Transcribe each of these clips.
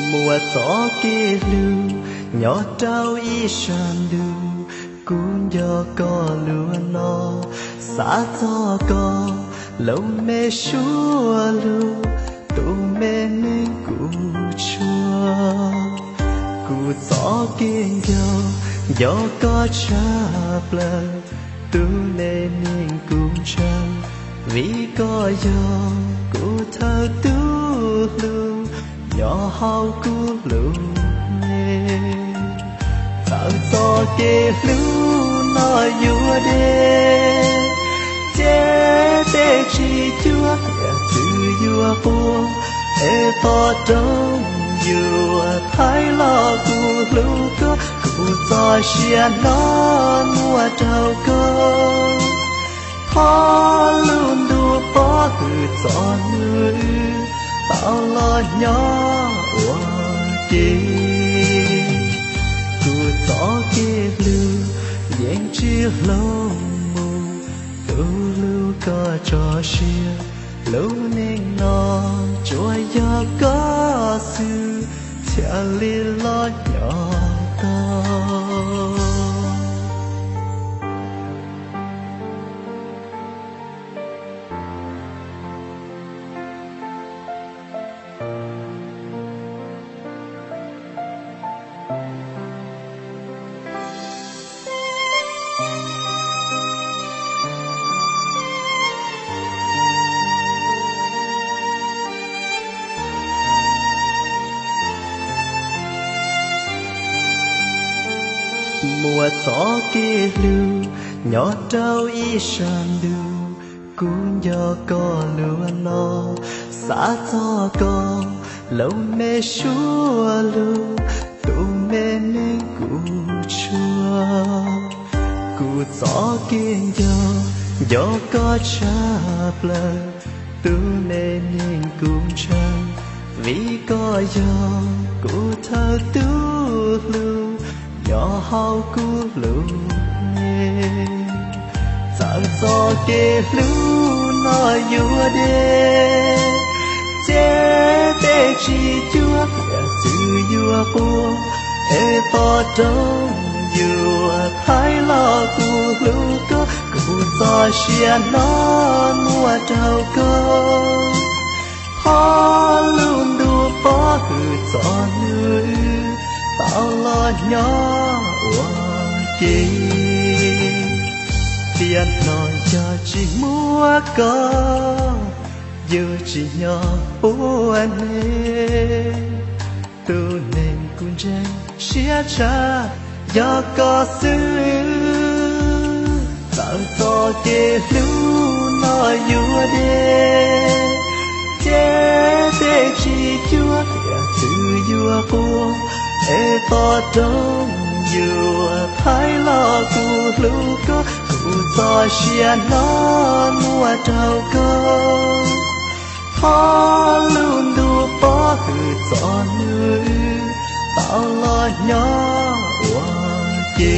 Muaj txoj kev hlub nyob rau ib sab ntug, kuv nco koj lus no, xav txog koj, lub me suab lug, tus me neeg kuv tshua. Kuv txoj kev nco, nco koj tshaj plaws, tus me neeg kuv ntshaw, vim koj yog kuv thawj tug hlub, nyob hauv kuv lub neej. Txawm txoj kev hlub no yuav deb, ces tej tsis cuag tias txwv yuav quaj, es qhov rooj yuav thaiv los kuv hlub koj. Kuv txoj sia no muab rau koj, thov lub ntuj pov hwm txoj hnub wb tau los nyob ua ke. Kuv txoj kev hlub yeej tsis hloov mus, tus hlub koj tso siab, lub neej no tsuas yog koj xwb thiaj li los nyob tau. Muaj txoj kev hlub nyob rau ib sab ntug, kuv nco koj lus no, xav txog koj, lub me suab lug, tus me neeg kuv tshua. Kuv txoj kev nco, nco koj tshaj plaws, tus me neeg kuv ntshaw, vim koj yog kuv thawj tug hlub, nyob hauv kuv lub neej. Txawm txoj kev hlub no yuav deb, ces tej tsis cuag tias txwv yuav quaj, es qhov rooj yuav thaiv los kuv hlub koj. Kuv txoj sia no muab rau koj, thov lub ntuj pov hwm txoj hnub wb tau los nyob ua ke. Tiam no yog tsis muaj koj, yus tsis nyob ua neej. Tus neeg kuv ntseeg siab tshaj yog koj xwb. Txawm txoj kev hlub no yuav deb, ces tej tsis cuag tias txwv yuav quaj, es qhov rooj yuav thaiv los kuv hlub koj. Kuv txoj sia no muab rau koj, thov lub ntuj pov hwm txoj hnub wb tau los nyob ua ke.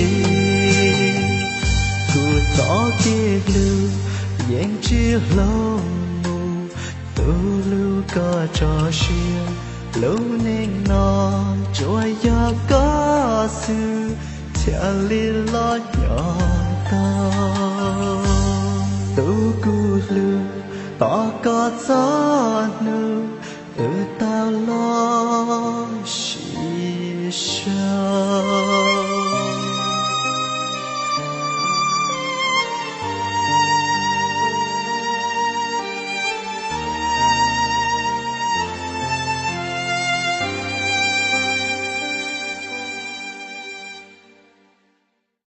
Kuv txoj kev hlub yeej tsis hloov mus, tus hlub koj tso siab, lub neej no tsuas yog koj xwb thiaj li los nyob tau. Tus kuv hlub, tos koj txoj hnub